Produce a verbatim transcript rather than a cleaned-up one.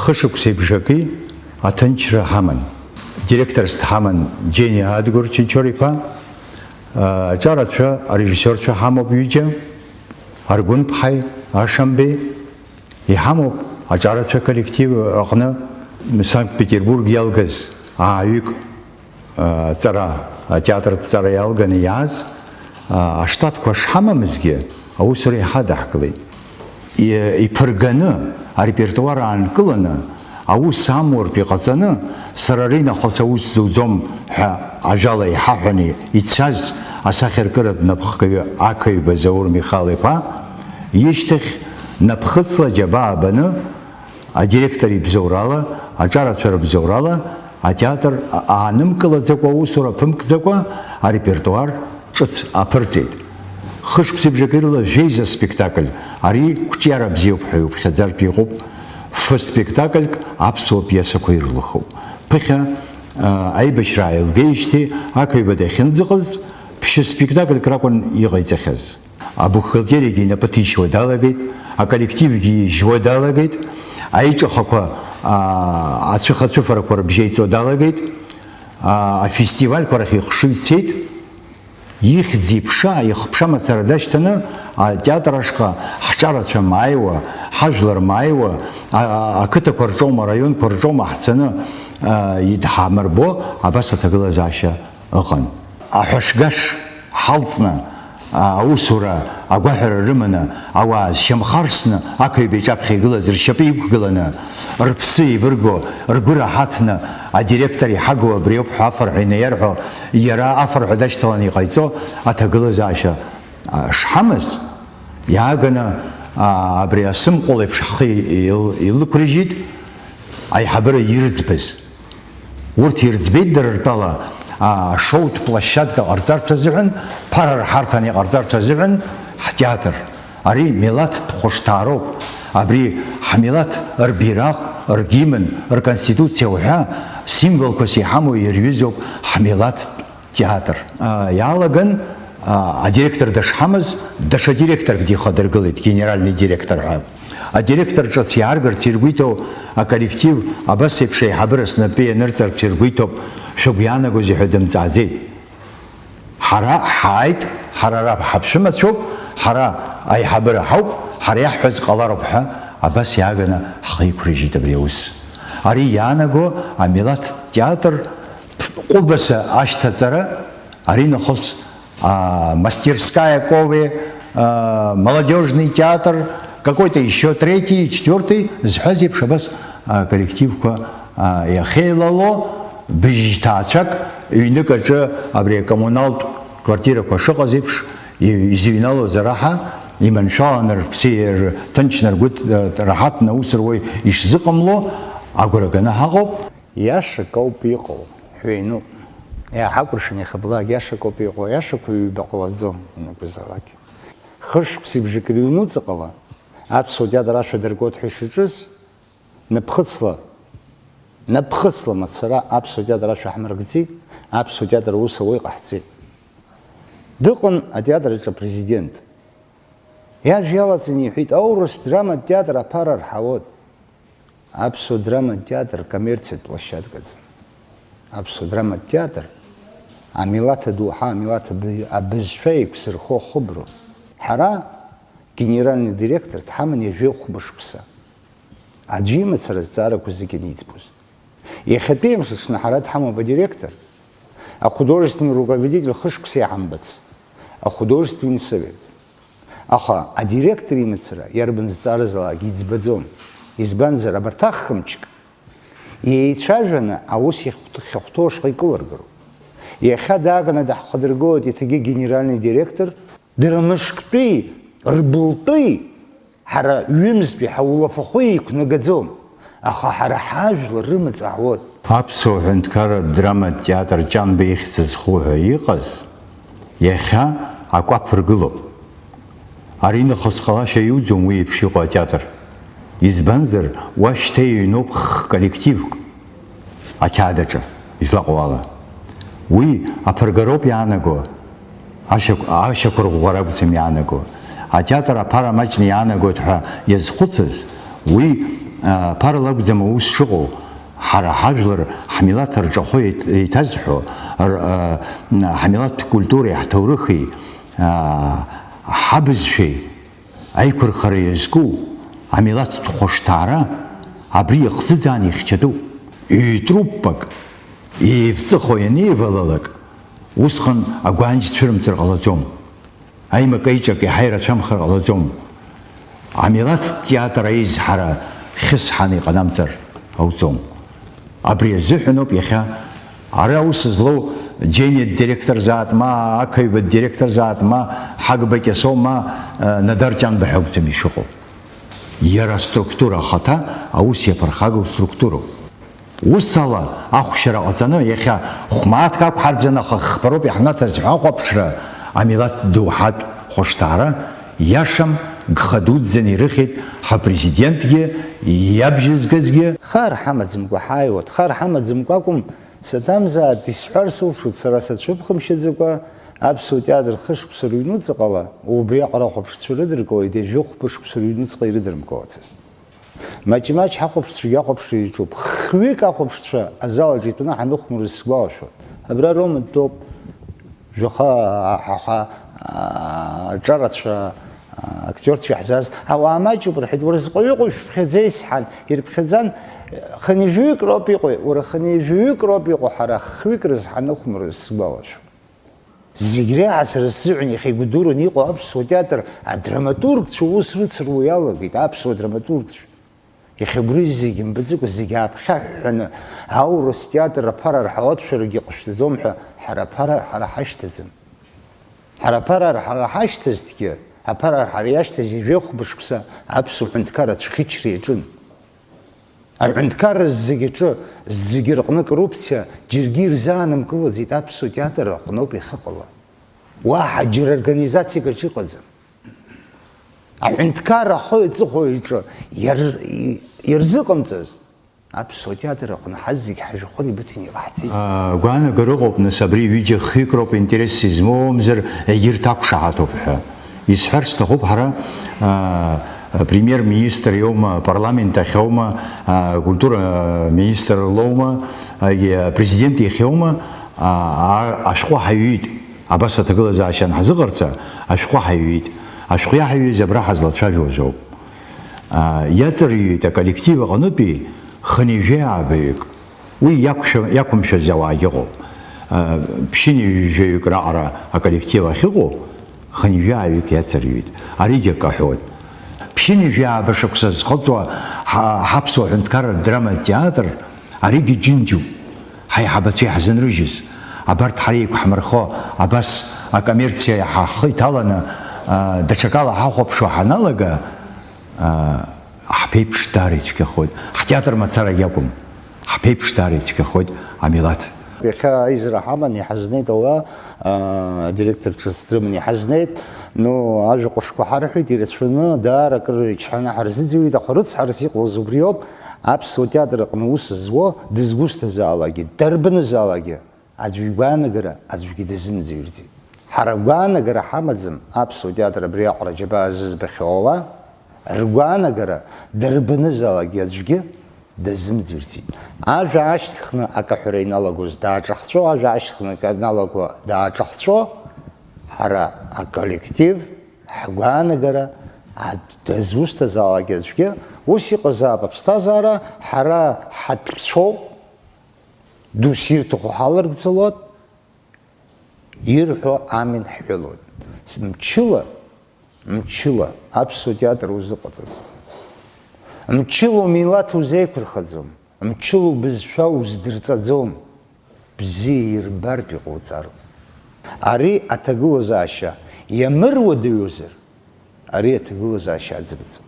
Хышықәсеи бжаки аҭынчра ҳаман. Директорс дҳаман Џьениа Адгәыр Чынчор-иԥа, аҿарацәа, арежиссиорцәа ҳамоуп ҩыџьа, Аргәынԥҳаи Ашамбеи, иҳамоуп аҿарацәа коллектив аҟны Санкт-Петербург иалгаз ааҩык. Аҵара, атеатртә ҵара иалганы иааз, а, аштатқәа шҳамамызгьы, аусура иҳадаҳкылеит. И-, иԥырганы, арепертуар аанкыланы, аус амуртә иҟаҵаны, сара аринахыс аус зуӡом ҳәа ажәала иҳаҳәаны ицаз асахьаркыратә напхгаҩы Ақаҩба Заур Михал-иԥа ишьҭахь напхыцла џьабаа баны, адиректор ибзоурала, аҿарацәа рыбзоурала, атеатр а-, аанымгылаӡакәа, аусура аԥымкӡакәа, арепертуар ҿыц аԥырҵеит. Хышықәсеи бжаки рыла жәеиза спектакль, ари қәҿиара бзиоуп ҳәа иуԥхьаӡартә иҟоуп, фы спектакльк аԥсуа пиесақәа ирлыхуп. Ԥыхьа, а, аибашьра ааилгеижьҭеи Ақаҩба дахьынӡыҟаз, ԥшьы спектакльк ракәын иҟаиҵахьаз. Абухгалтериагьы инапы ҭишьуа далагеит, аколлективгьы ижьуа далагеит, аиҿахақәа, аа, ацәыхацәыфарақәа рыбжьеиҵо далагеит, аа, афестивальқәа рахь ихшыҩ цеит, ихьӡ-иԥша, ихԥша мацара дашьҭаны, атеатр ашҟа ҳҿарацәа мааиуа, ҳажәлар мааиуа, а-, а-, ақыҭақәа рҿоума, араионқәа рҿоума ҳцаны, аа, идҳамырбо абас аҭагылазаашьа ыҟан. Аҳәашгаш ҳалҵны, аусура агәаҳәара рыманы, ауаа зшьамхы арсны, Ақаҩба иҿаԥхьа игылаз ршьапы иқәгыланы, рыԥсы еивырго, ргәы раҳаҭны, адиректор иҳагу абриоуп ҳәа афырҳәа инаиарҳәо, иара афырҳәа дашьҭаланы иҟаиҵо аҭагылазаашьа, а, шҳамаз, иааганы, а, абри асымҟәыл еиԥш ҳхы ил-, илықәрыжьит, аиҳабыра ирыӡбаз. Урҭ ирӡбеит дара ртәала, а, шоутә площадка ҟарҵарц азыҳәан, ԥара рҳарҭан иҟарҵарц азыҳәан ҳтеатр. Ари милаҭтә хәышҭаароуп. Абри ҳмилаҭ рбираҟ, ргимн, рконституциа уҳәа символқәас иҳамоу ирҩызоуп ҳмилаҭтә театр. А, иалаган, а, адиректор дышҳамаз, даҽа директорк дихадыргылеит, генеральный директор ҳәа. Адиректор ҿыц иааргарц иргәы иҭоу аколлектив абас еиԥш аиҳабыра снапы ианырҵарц иргәы иҭоуп, шәыгәы иаанагозеи ҳәа дымҵааӡеит. Ҳара ҳааит, ҳара ара ҳаԥшәымацәоуп, ҳара аиҳабыра ҳауп, ҳара иаҳҳәаз ҟалароуп ҳәа абас иааганы ҳхы иқәрыжьит абри аус. Ари иаанаго амилаҭ театр ҟәыбаса ашьҭаҵара, ари нахыс, а, мастерская Кове, а, молодёжный театр, какой-то ещё третий, четвёртый, зҳәаз еиԥш абас, а, коллективқәа, а, иахьеилало, быжь ҭаацәак ҩнык аҿы абри акоммуналтә квартирақәа шыҟаз еиԥш, и-, изыҩналоз араҳа, иманшәаланы рыԥсы, рҭынчны ргәы, а, раҳаҭны аус руа ишзыҟамло агәра ганы ҳаҟоуп. Иашак ауп иҟоу, ҳәеинуп. Иааҳакәыршан иахьабалак, иашак ауп иҟоу, аиашақәа ҩба ҟалаӡом, ианакәызаалак. Хышықәсеи бжаки рыҩнуҵаҟала аԥсуа театр ашәа дыргоит ҳәа ишаҿыз, напхыцла, напхыцла мацара аԥсуа театр ашәа ҳмыргӡеит, аԥсуа театр аус ауа иҟаҳҵеит. Дыҟан атеатр аҿы апрезидент. Иажәа иалаҵаны иҳәеит, аурыс драматә театр аԥара рҳауеит. Аԥсуа драматә театр коммерциатә площадкаӡам. Аԥсуа драматә театр амилаҭ адоуҳа, амилаҭ аб-, абызшәа еиқәзырхо ахыброуп. Ҳара генеральный директор дҳаман ҩажәи хәба шықәса. Аӡәы имацара азҵаарақәа зегьы аниӡбоз. Иахьатәи амш аҽны ҳара дҳамоуп адиректор, ахудожественный руководитель хышықәса иаҳамбац, ахудожественный совет. Аха адиректор имацара иарбан зҵааразаалак иӡбаӡом. Избанзар, абарҭ ахымчк еицәажәаны аус иахь-, иахьахәҭоу ашҟа икылыргароуп. Иахьа дааганы даҳхадыргылоит иҭагьы генеральный директор, дара мышктәи, рбылтәи, ҳара ҩымзтәи ҳаулафахәы еиқәнагаӡом, аха ҳара ҳажәлар рымаҵ аауеит. Аԥсуа ҳәынҭқарратә драматә театр Ҷанба ихьӡ зху ҳәа иҟаз иахьа акәаԥ ргылоуп. Ари нахыс ҟалашьа иуӡом уи еиԥш иҟоу атеатр. Избанзар, уа шьҭа иҩноуп х-коллективк. Ақьаад аҿы излаҟоу ала. Уи аԥыргароуп иаанаго, ашьақә-, ашьақәырӷәӷәара акәӡам иаанаго. Атеатр аԥара маҷны иаанагоит ҳәа иазхәыцыз, уи Ԥарала акәӡам аус шыҟоу, ҳара ҳажәлар ҳмилаҭ рҿахәы еит-, еиҭазҳәо, р-, а, ҳмилаҭтә культуреи ҳҭоурыхи, а, ҳабызшәеи аиқәырхара иазку амилаҭтә хәышҭаара абри иахӡыӡааны ихьчатәуп. Ҩ-труппак еивҵыхо ианеивалалак, усҟан агәаанџь цәырымҵыр ҟалаӡом. Аимак-аиҿак иаҳа ирацәамхар ҟалаӡом. Амилаҭтә театр аизҳара хьысҳаны иҟанамҵар ауӡом. Абри азыҳәаноуп иахьа ара аус злоу Џьениа директорзаат ма, Ақаҩба директорзаат ма, Ҳагба Кьасоу ма, э, Надар Ҷанба ҳәа акәӡам ишыҟоу. Иара аструктура ахаҭа аус иаԥырхагоу структуроуп. Ус ала, ахәшьара ҟаҵаны, иахьа хә-мааҭк ақәҳарӡаны ахаххԥароуп иаҳнаҭаз ҳәа ахәаԥшра, амилаҭ доуҳатә хәышҭаара иашам, гха дуӡӡаны ирыхьит ҳпрезидентгьы, иабжьызгазгьы. Хар ҳамаӡамкәа ҳааиуеит, хар ҳамаӡамкәа акәым, саҭамзааит, исҳәар сылшоит, сара сацәыԥхамшьаӡакәа, аԥсуа театр хышықәса рыҩнуҵҟа ҟала, убриаҟара ахәаԥшцәа рыдыркылеит, ҩажәи хәба шықәса рыҩнуҵҟа ирыдырмкылацызт. Маҷ-маҷ ҳахәаԥшцәагьы ахәаԥшра иаҿуп. Хҩык ахәаԥшцәа азал аҿы итәаны ҳаныхәмарыз сгәалашәоит. Абра роума дтәоуп. Жәаха, аҳаха, аҿарацәа, актиорцәа иаҳзааз. Ауаа маҷуп рҳәеит, уразҟаҩык ушәыԥхьаӡеи сҳәан, ирыԥхьаӡан, хынҩажәаҩык роуп иҟоу, уара хынҩажәаҩык роуп иҟоу, ҳара хҩык рзы ҳаныхәмарыз сгәалашәоит. Зегь реиҳа сара сзыҳәан иахьа игәадураны иҟоу аԥсуа театр адраматургцәа ус рыцыруа иалагеит, аԥсуа драматургцәа. Иахьа убри зегь мбаӡакәа, зегь ааԥхьаҳәҳәаны аурыс театр аԥара рҳауатәшәарагьы ҟашәҵаӡом ҳәа, ҳара аԥара ҳара ҳашьҭаӡам. Ҳара аԥара ҳара ҳашьҭазҭгьы, аԥара ҳара иашьҭаз ҩажәи хәба шықәса аԥсуа ҳәынҭқарра ацәхьычра иаҿын. Аҳәынҭқарра зегь аҿы, зегь рҟны акоррупциа џьаргьы ирзаанымкылаӡеит, аԥсуа театр аҟноуп иахьыҟало. Уаҳа џьара организациак аҿы иҟаӡам. Аҳәынҭқарра ахои аҵыхәеи рҿы иарз-, и-, иарзыҟамҵаз, аԥсуа театр аҟны ҳазегь ҳажәхәыра ибыҭаны илаҳҵеит. А, гәаанагара ыҟоуп, нас, абри ҩыџьа хҩык роуп интерес измоу, мамзар егьырҭ ақәшаҳаҭуп ҳәа. Исҳәар сҭахуп, ҳара, а, премьер-министр иоума, апарламент ахьоума, а, культура министр лоума, а, и-, апрезидент иахьоума, а, а, ашәҟәы ҳаҩит. Абас аҭагылазаашьа анҳазыҟарҵа, ашәҟәы ҳаҩит. Ашәҟәы иаҳаҩыз абра ҳазлацәажәоз ауп. А, иаҵырҩит аколлектив аҟнытәи хынҩажәи аабаҩык. Уи иақәшәа-, иақәымшәаз ауаагьы ыҟоуп. А, ԥшьынҩажәаҩык раҟара аколлектив ахьыҟоу хынҩажәаҩык иаҵырҩит. Аригьы акы аҳәоит. Ԥшьынҩажәи ааба шықәса зхыҵуа ҳа-, ҳаԥсуа ҳәынҭқарратә драма театр, аригьы џьынџьуп. Ҳаиҳабацәа иаҳзынрыжьыз, абарҭ ҳара еиқәҳмырхо, абас акоммерциа иаҳа ҳхы иҭаланы, а, даҽакала ҳахәаԥшуа ҳаналага, а, ҳԥеиԥш даара ицәгьахоит. Ҳтеатр мацарагь акәым, ҳԥеиԥш даара ицәгьахоит амилаҭ. Иахьа аизара ҳаман иҳазнеит ауаа, а, директор ҿыц дрыман иҳазнеит. Ну, ажәа ҟәышқәа ҳарҳәеит, ирацәаны, даара акыр ичҳаны ҳарзыӡырҩит, аха рыцҳарас иҟалаз убриоуп, аԥсуа театр аҟны аус зуа, дызгәысҭазаалакгьы, дарбанызаалакгьы, аӡәы игәаанагара аӡәгьы дазымӡырҩӡеит. Ҳара агәаанагара ҳамаӡам аԥсуа театр абри аҟара аџьабаа зызбахьоу ауаа, ргәаанагара дарбанызаалакгьы аӡәгьы дазымӡырӡит. Ажәа ашьҭхны акаҳәара иналагоз дааҿахҵәо, ажәа ашьҭхны акы аналаго дааҿахҵәо, ҳара аколлектив, ҳгәаанагара, а-, дызусҭазаалак аӡәгьы, ус иҟазаап аԥсҭазаара, ҳара ҳатәцәоуп, дус ирҭаху ҳаларгӡалоит. Ирҳәо амин ҳҳәалоит. Мчыла, мчыла аԥсуа театр узыҟаҵаӡом. Мчыла умилаҭ узеиқәырхаӡом. Мчыла убызшәа уздырҵаӡом. Бзиа ирбартә иҟауҵароуп. Ари аҭагылазаашьа иамыруадаҩызар, ари аҭагылазаашьа аӡбаӡом.